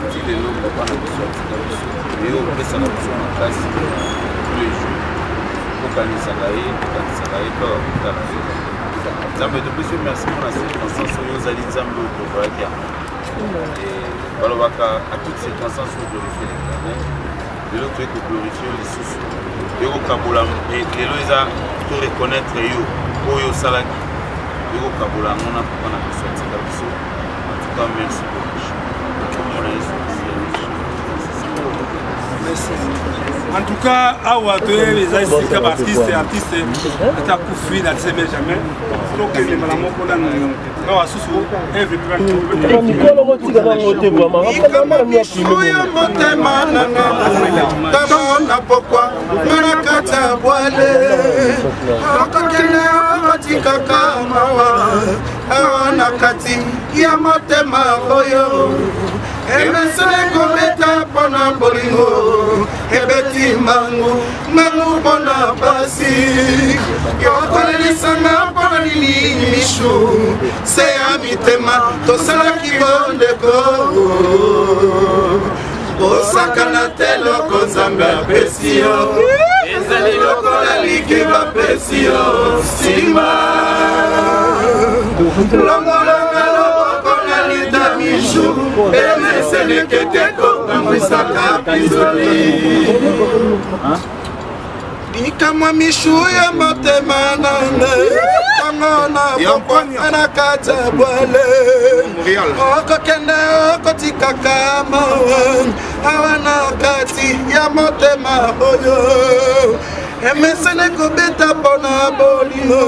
ti lelo papa na biso atika biso, yo opesaka biso makasi tous les jours. Tokanisaka ye, tokanisaka ye kaka kotala ye. Nzambe, topesi yo merci mpona circonstance oyo. Ozali Nzambe oyo tovoyaki yango. Balobaka à toute circonstance oyo glorifie l'Éternel. Lelo toye koglorifie yo lisusu, toye kokabola. Lelo eza to reconnaître yo oyo osalaki, toye kokabola yango na papa na biso atika biso. En tout cas, merci beaucoup. Komona Yesu. En tout cas, awa toyebi eza esika baartiste, artiste ata akufi na tiseme jamais tokende mbala moko nanu nga basusu. Oyo motema nanga ntango na pokwa nga na kati ya bwale, okokende okotikaka mawa awa na kati ya motema oyo. Emesele kobeta mpona bolingo, ebeti mbangu mbangu mpona pasi. Yokolelisanga mpona nini mishu se ya mitema? Tosalaki bondeko, osakana te. Loko Nzambe apesi yo ezali lokola like bapesi yo nsima. Longolanga loboko na lita mishu, emeselekete kokangwisaka pizoli. Likamwa mishu ya motema nanga, ntango na pokwa na kati ya bwale, okokende okotikaka mawa awa na kati ya motema oyo. Emesene kobeta mpona bolingo,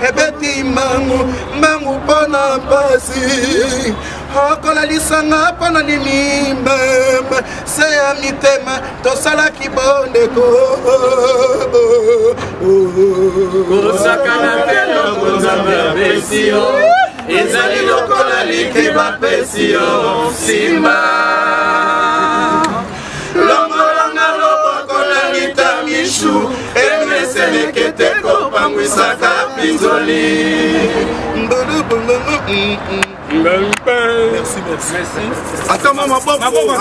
ebeti mbangu mbangu mpona pasi. Okolalisanga mpona nini mbembe se ya mitema? Tosalaki bondeko. Kosakana te, loko Nzambe apesi yo ezali lokola like bapesi yo nsima. Longolanga loboko na lita mishu, emeselekete kopangwisaka pinzoli. Merci, merci. Ata mwa maboko. Maboko.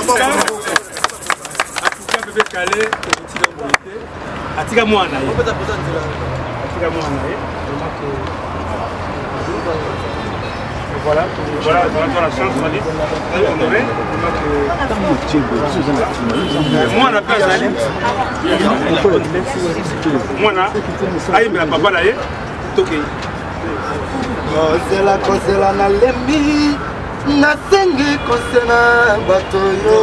Bebe Kale, tokotika boye te. Atika mwana ye. Atika mwana ye. Vraiment que voilà, voilà, on a la chance, on dit, honoré, vraiment que mwana mpe azali mwana ayembela papa na ye. Tokei. Kozela, kozela, nalembi, nasengi kosena bato yo,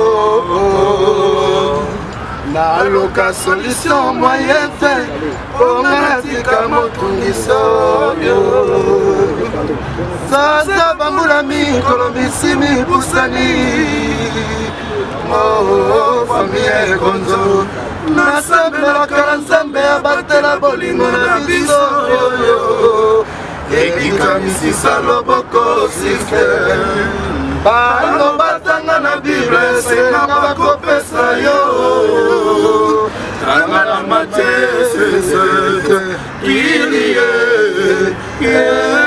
naluka solution moyen te mponga natika motungisi oyo. Sasa bambula mikolo misi mipusani, oh, famille ekonzo, nasambelaka na Nzambe abatela bolingo na biso oyo ekika misisa loboko siste. Baloba tanga na Bible, senga bakopesa yo. Tanga na Matie kilie kilie.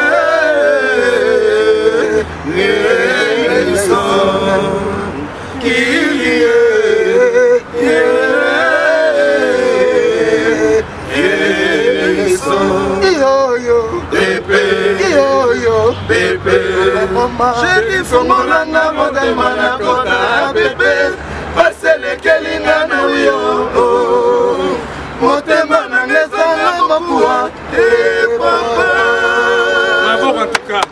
Chéri fongola nga motema nakota bebe pasi elekeli nga na yo motema nanga ezanga mokuwa te papa. Bravo en tout cas.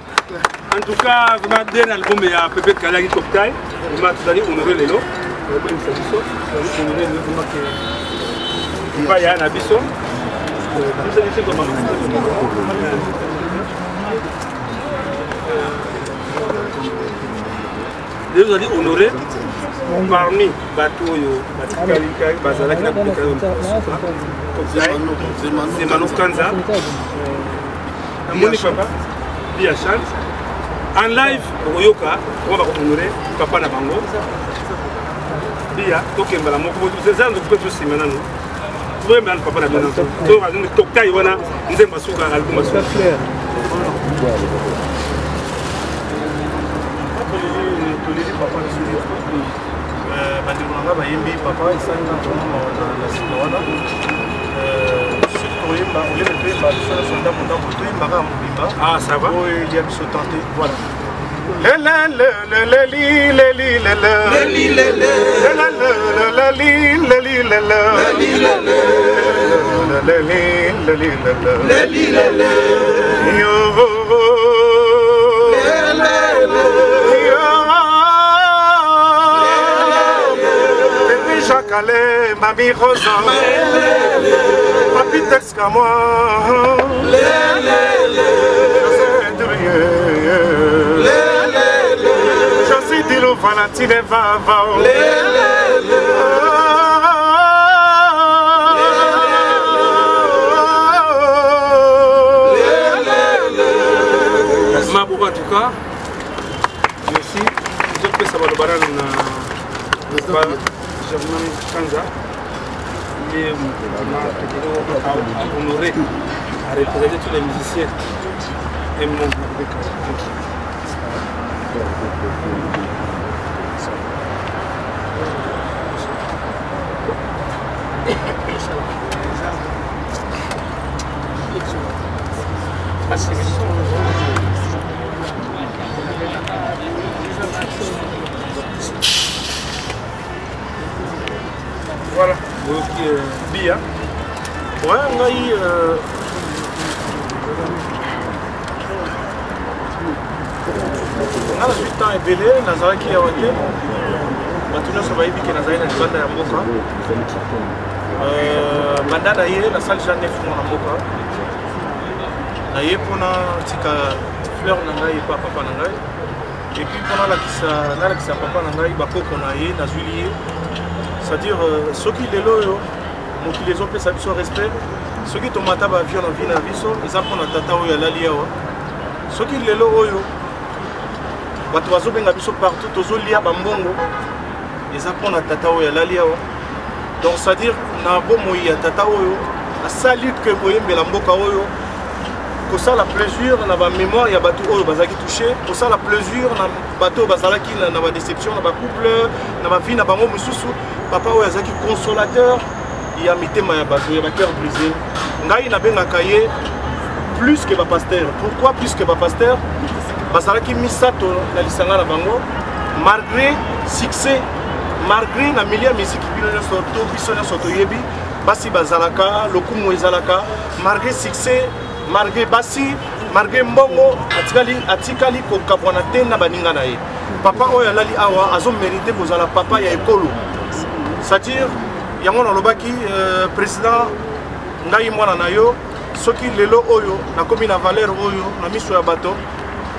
En tout cas, vraiment, dernier album ya Pepe Kale aki Cocktail, vraiment tozali honoré lelo. Boyebisa biso, tozali honoré lelo vraiment que epai ya na biso. Biso biso koma. Lelo tozali honoré parmi bato oyo batikali bazalaki na Pepe Kale Cocktail, Zemano Kanza. Namoni papa Bia chante en live, okoyoka koma bakohonore papa na bango Bia. Tokembala moko eza nzoku mpe tosima nano toyemba nano papa na bino tokai wana nzembo asuka album asuka. Toleli papa biso nyonso, bandeko na nga bayembi papa, esalinga vraiment na nsima wana. Soki toyemba olebe toyemba biso nyonso ndambo ndambo, toyembaka ya mobimba. Ah, ça va. Oyo elia biso tante, voilà. Leli leli lele leli lele leli lele leli leli lele leli lele yo Bébé Jacques Allais, Mamie Rosa, Papi Tex Kamwa, Josie Dilo, Valentine Vava. Maboko en tout cas, merci. Tozopesa baloba nano na Germain Kanza, ye honoré à représenter tous les musiciens et mon. Voilà, boyoki Bia. Ouais, ngai nga nazwi temps ebele, nazalaki awa te. Bato nyonso bayebi ke nazali na libanda ya mboka. Banda na ye nasali ja 9 mois na mboka. Na ye mpona tika fleur na ngai epa papa na ngai, et puis mpona nalakisa papa na ngai bakoko na ye nazwili ye. C'est-à-dire soki lelo oyo mokili ezopesa biso respect, soki tomata baavion na vie na biso, eza mpona tata oyo alali awa. Soki lelo oyo bato bazobenga biso partout, tozolia bambongo, eza mpona tata oyo alali awa. Donc c'est-à-dire na bomoi ya tata oyo asali ke koyembela mboka oyo, kosala plaisir na bamémoire ya bato oyo bazalaki touché, kosala plaisir na bato oyo bazalaki na badéception na bacouple, na bavie na bango mosusu. Papa oyo azalaki consolateur ya mitema ya bato ya bacœur brisé. Ngai nabengaka ye plus que bapasteur. Pourquoi plus que bapasteur? Bazalaki misato na lisanga na bango. Malgré succès, malgré na milieu ya miziki, bino nyonso to biso nyonso toyebi basi bazalaka, lokumu ezalaka. Malgré succès, malgré basi, malgré mbongo, atikali, atikali kokabwana te na baninga na ye. Papa oyo alali awa azomérite kozala papa ya ekolo. C'est-à-dire yango nalobaki, président, ngai mwana na yo, soki lelo oyo nakomi na valeur oyo na miso ya bato,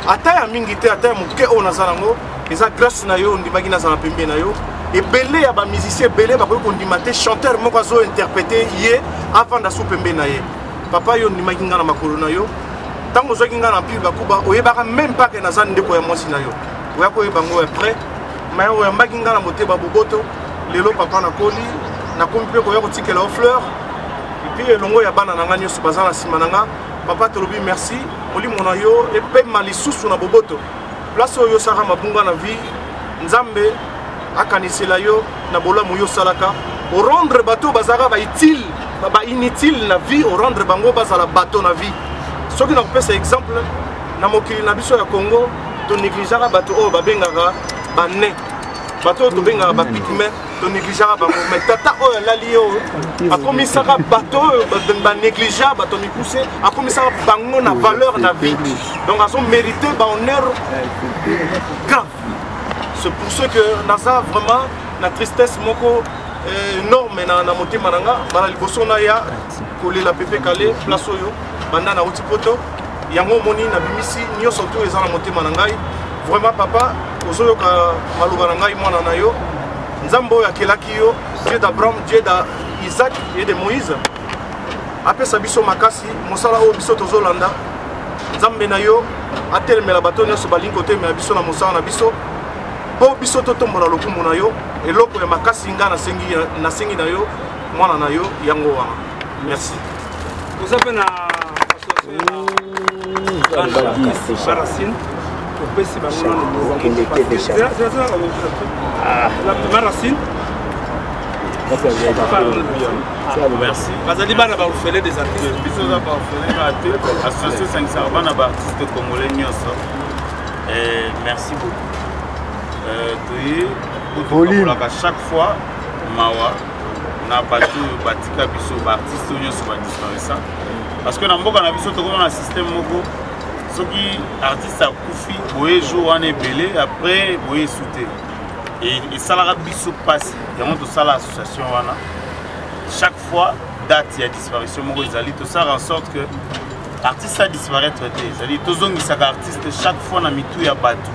ata ya mingi te, ata ya moke oyo naza nango, eza grâce na yo. Ondimaki nazala pembe na yo. Ebele ya bamusicien ebele bakoki kondima te chanteur moko azointerprete ye avanda su pembe na ye. Papa, yo ondimaki ngai na makolo na yo. Ntango ozwaki ngai na Empire Bakuba, oyebaka même pas ke naza ndeko ya mwasi na yo. Oya koyeba ngo après, mais oyambaki ngai na motema boboto. Lelo papa nakoli, nakomi mpe koya kotikela yo fleur, et puis elongo ya bana na ngai nyonso baza na nsima na nga. Papa, tolobi merci. Molimo na yo epema lisusu na boboto. Place oyo osalaka mabunga na vie, Nzambe akanisela yo na bolamu yo osalaka, orendre bato oyo bazalaka bautile, bainutile na vie, orendre bango bazala bato na vie. Soki nakopesa exemple na mokili na biso ya Congo, Tonégligeaka bato oyo babengaka banain, bato oyo tobengaka bapygmées, tonégligeaka bango. Mais tata oyo alali ye oyo akomisaka bato oyo banégligea, bato mikuse, akomisaka bango na valeur na vie. Donc azo mérite bahonneur grave. C'est pour ce que naza vraiment na tristesse moko énorme na motema na nga. Bala liboso na ya kolela Pepe Kale, place oyo banda nauti poto yango omoni nabimisi nyonso tu eza na motema na ngai. Vraiment papa, ozoyoka maloba na ngai, mwana na yo. Nzambe oyo akelaki yo, Dieu d'Abraham, Dieu d'Isaac et de Moïse, apesa biso makasi. Mosala oyo biso tozolanda, Nzambe na yo atelemela bato nyonso balingi kotelemela biso na mosala na biso, mpo biso totombola lokumu na yo. Eloko ya makasi nga nasengi na yo, mwana na yo, yango wana. Merci. Oza mpe na association Racine, opesi bango nano Maracine. Merci. Bazali bana baorphelin des artistes. Biso oza baorphelin kaka te, association esangisaka bana baartiste congolais nyonso. Merci beaucoup. Toye po tokabolaka chaque fois mawa na bato oyo batika biso, baartiste oyo nyonso badisparisa, parce que na mboka na biso tokoma na système moko, soki artiste akufi boye, jour wana ebele, après boye esu te. Esalaka biso mpasi. Yango tosala association wana. Chaque fois date ya disparition moko ezali, tosala en sorte que artiste adisparaître te, ezali tozongisaka artiste chaque fois na mitu ya bato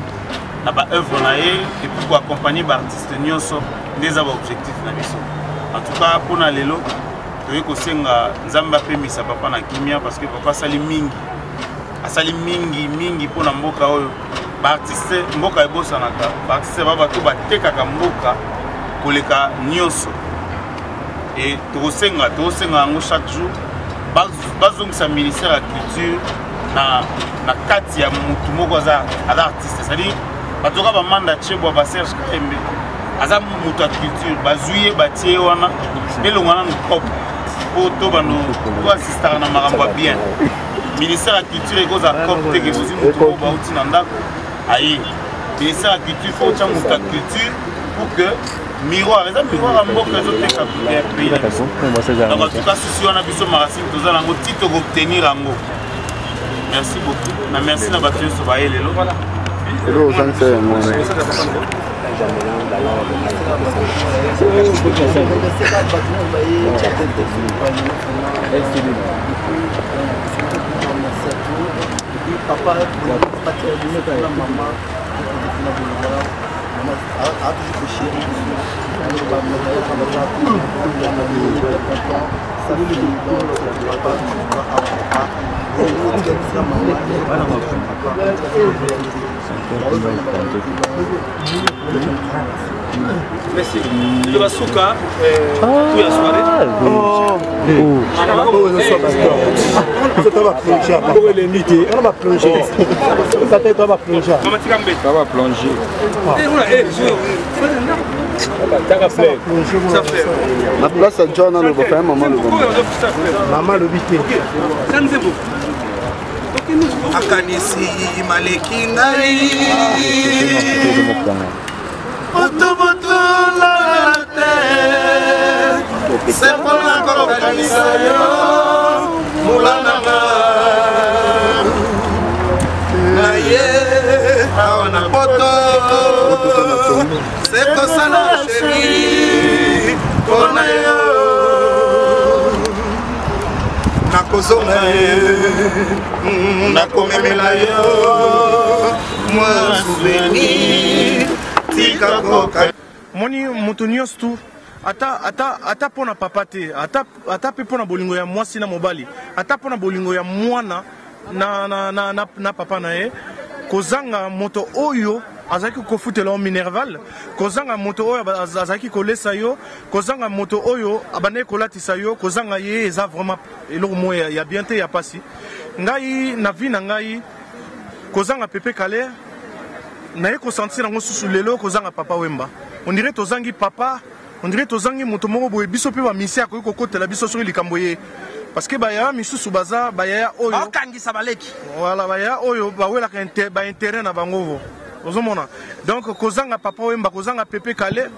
na baœuvre na ye, et puis koaccompagne baartiste nyonso. Nde eza baobjectif na biso. En tout cas, mpona lelo toye kosenga Nzambe apemisa papa na kimia, parce que papa asali mingi, asali mingi mingi mpona mboka oyo. Baartiste, mboka ebosanaka baartiste, ba bato batekaka mboka koleka nyonso. E tokosenga yango chaque jour, bazongisa ministère ya culture na kati ya mutu moko aza artiste, c'est-à-dire bato kaka bamanda Chebwa, baserge Kaembe, aza moto ya culture, bazwi ye, batie ye wana, elonga nanu propre po to bando toasistaka na makambo ya bien. Ministère ya culture ekozala cop te ke bozwi motu moko bauti na ndako aye. Ministère ya culture, faut otya moto ya culture pour que miroir eza miroir ya mboka, ezoteka pays na biso. Donc en tout cas, susi wana biso Marasine toza nango ti tokoobtenir yango. Merci beaucoup na merci na bato nyonso baye lelo. Papa, maman, a toujours chéri. Merci. Liloba suka tu ya soirée. Mama tika mbete. Na place ya John aloba fa mama aloba. Mama alobi te. Akanisi maleki ngai butubutu lala te, se mpona kokanisa yo, mula nanga na ye awa na poto, se kosala chéri mpona yo. Nakozonga ye, nakomemela yo mwa souvenir, tika koka. Moni moto nyonso tu, ata mpo na papa te, ata mpe mpo na bolingo ya mwasi na mobali, ata mpo na bolingo ya mwana na papa na ye, kozanga moto oyo azalaki kofutela yo minerval, kozanga moto oyo azalaki kolesa yo, kozanga moto oyo abandaki kolatisa yo, kozanga ye eza vraiment eloko moko ya bien te, ya pasi. Ngai na vie na ngai, kozanga Pepe Kale, naye kosentir yango susu lelo. Kozanga Papa Wemba, on dirait tozangi papa, on dirait tozangi moto moko boye. Biso mpe bamisi akoki kokotela biso soki likambo ye. Parce que bayaya misusu baza bayaya oyo bakangisa baleki. Voilà, bayaya oyo bawelaka ba intérêt na bango. Ozomona. Donc kozanga Papa Wemba, kozanga Pepe Kale,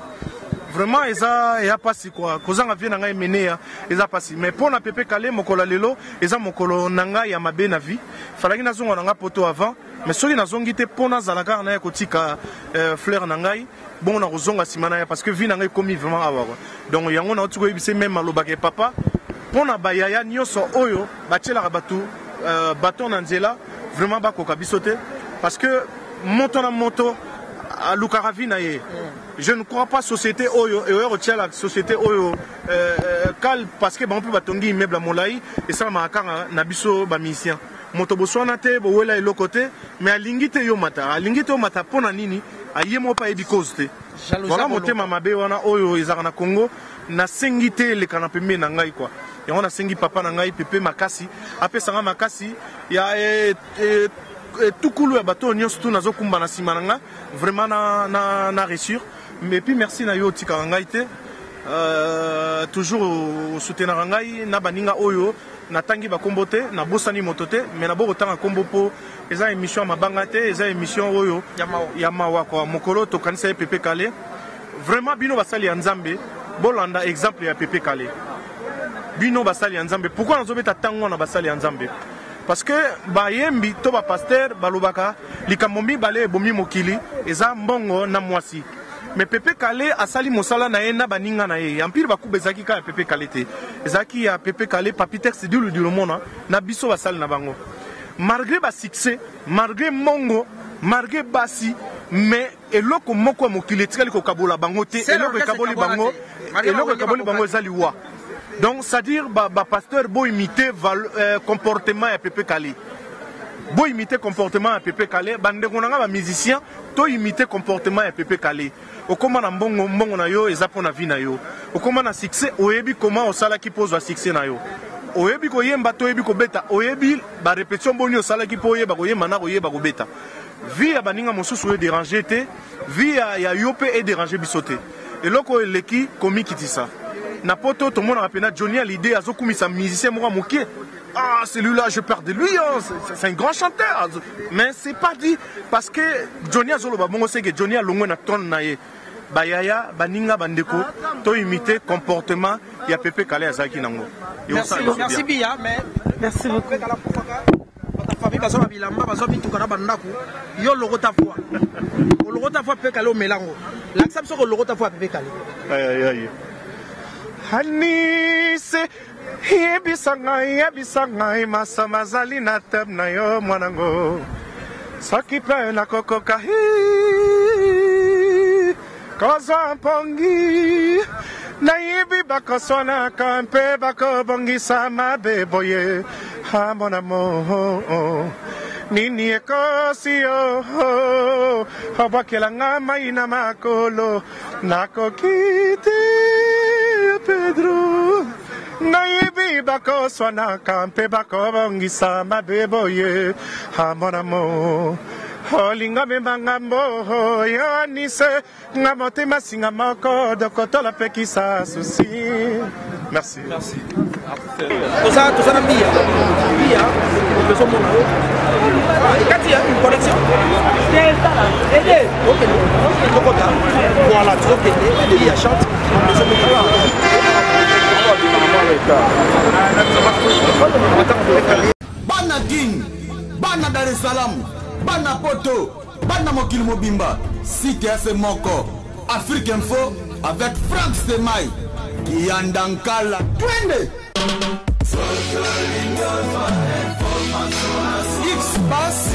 vraiment eza ya pasi quoi. Kozanga vie na ngai menea eza pasi. Mais pona Pepe Kale mokolo lelo eza mokolo na ngai ya mabe na vie. Falaki nazonga na ngai poto avant, mais soki nazongi te pona zala kaka na ya kotika fleur na ngai, bon na kozonga sima na ya parce que vie na ngai ekomi vraiment awa quoi. Donc yango na otiko yebise même alobaka papa pona bayaya nyonso oyo batielaka bato baton na nzela vraiment bakoka biso te parce que moto na moto alukaka vie na ye. Je ne crois pas société oyo eoya kotia la société oyo kal parce que bango mpe batongi immeuble ya molai esalamaka kaka na biso bamusicien. Moto boswana te, bowela eloko te, mais alingi te yo mata, alingi te yo mata mpona nini? Aye moko mpe ayebi cause te. Voilà motema mabe wana oyo ezalaka na Congo. Nasengi te eleka na pembeni na ngai quoi. Yango nasengi papa na ngai Pepe makasi, apesanga makasi ya tukulu ya bato nyonso tu nazokumba na nsima na nga vraiment na réussir. Mais puis merci na yo otikaka ngai te, toujours osoutenaka ngai na baninga oyo natangi bakombo te, nabosani moto te, mais nabo kotanga kombo mpo eza émission ya mabanga te, eza émission oyo ya mawa quoi. Mokolo tokanisa ye Pepe Kale, vraiment bino basali ya Nzambe bolanda exemple ya Pepe Kale. Bino basali ya Nzambe, pourquoi nazobeta ntango wana basali ya Nzambe? Parce que bayembi to ba pasteur balobaka likambo mibale ebomi mokili eza mbongo na mwasi. Mais Pepe Kale asali mosala na ye na baninga na ye. Empire Bakuba ezalaki kaka ya Pepe Kale te. Ezalaki ya Pepe Kale, Papi Tex Dilu Dilomona na biso basali na bango. Malgré ba succès, malgré mbongo, malgré basi, mais eloko moko ya mokili etikali kokabola bango te. Eloko ekaboli bango, eloko ekaboli bango eza liwa. Donc c'est-à-dire ba pasteur bo imiter comportement ya Pepe Kale. Bo imiter comportement ya Pepe Kale, ba ndeko nanga ba musicien to imiter comportement ya Pepe Kale. Okoma na mbongo, mbongo na yo eza pona vie na yo. Okoma na succès, oyebi comment osalaki po ozwa succès na yo. Oyebi koyemba to oyebi kobeta, oyebi ba répétition boni osalaki po oyeba koyemba na koyeba kobeta. Vie ya baninga mosusu e déranger te, vie ya yo pe e déranger biso te. Eloko eleki komikitisa. Na poto tomonaka pena Johnny Hallyday azokumisa musicien moko mokie. Ah, celui-là, je perds de lui, hein. C'est un grand chanteur. Mais c'est pas dit parce que Johnny azoloba bongo, c'est que Johnny a longwe na trône na ye. Bayaya, baninga, bandeko, to imiter comportement ya Pepe Kale azalaki nango. Merci, merci Bia, mais merci beaucoup. Famille bazo bilamba, bazo mituka na bandako. Yo logota foi. Logota foi Pepe Kale omelango. Lakisa biso ko logota foi Pepe Kale. Aïe aïe aïe. Anise yebisa ngai, yebisa ngai masama azali na teme na yo mwanango. Soki mpe nakokoka hi kozwa mpongi, nayebi bakoswanaka mpe bakobongisa mabe boye. Ah, mon amour, nini ekosi yo obwakela nga mai na makolo nakoki te Pedro. Nayebi bakoswanaka mpe bakobongisa mabe boye. Ah, mon amour, olinga memba ngambo yo anise nga motema singa moko dokotola pekisa susi. Merci. Merci. Toza toza na mbia. Mbia, tozo mona yo. Ekati ya une connexion. Ok. Tokota. Voilà, tokende. Mbia chante. Tozo mona. Bana King, bana Dar es Salaam, bana Poto, bana mokili mobimba, site ya se moko, Afrique Info avec Frank Stemay, Kiyanda Nkala, twende! X-Pass.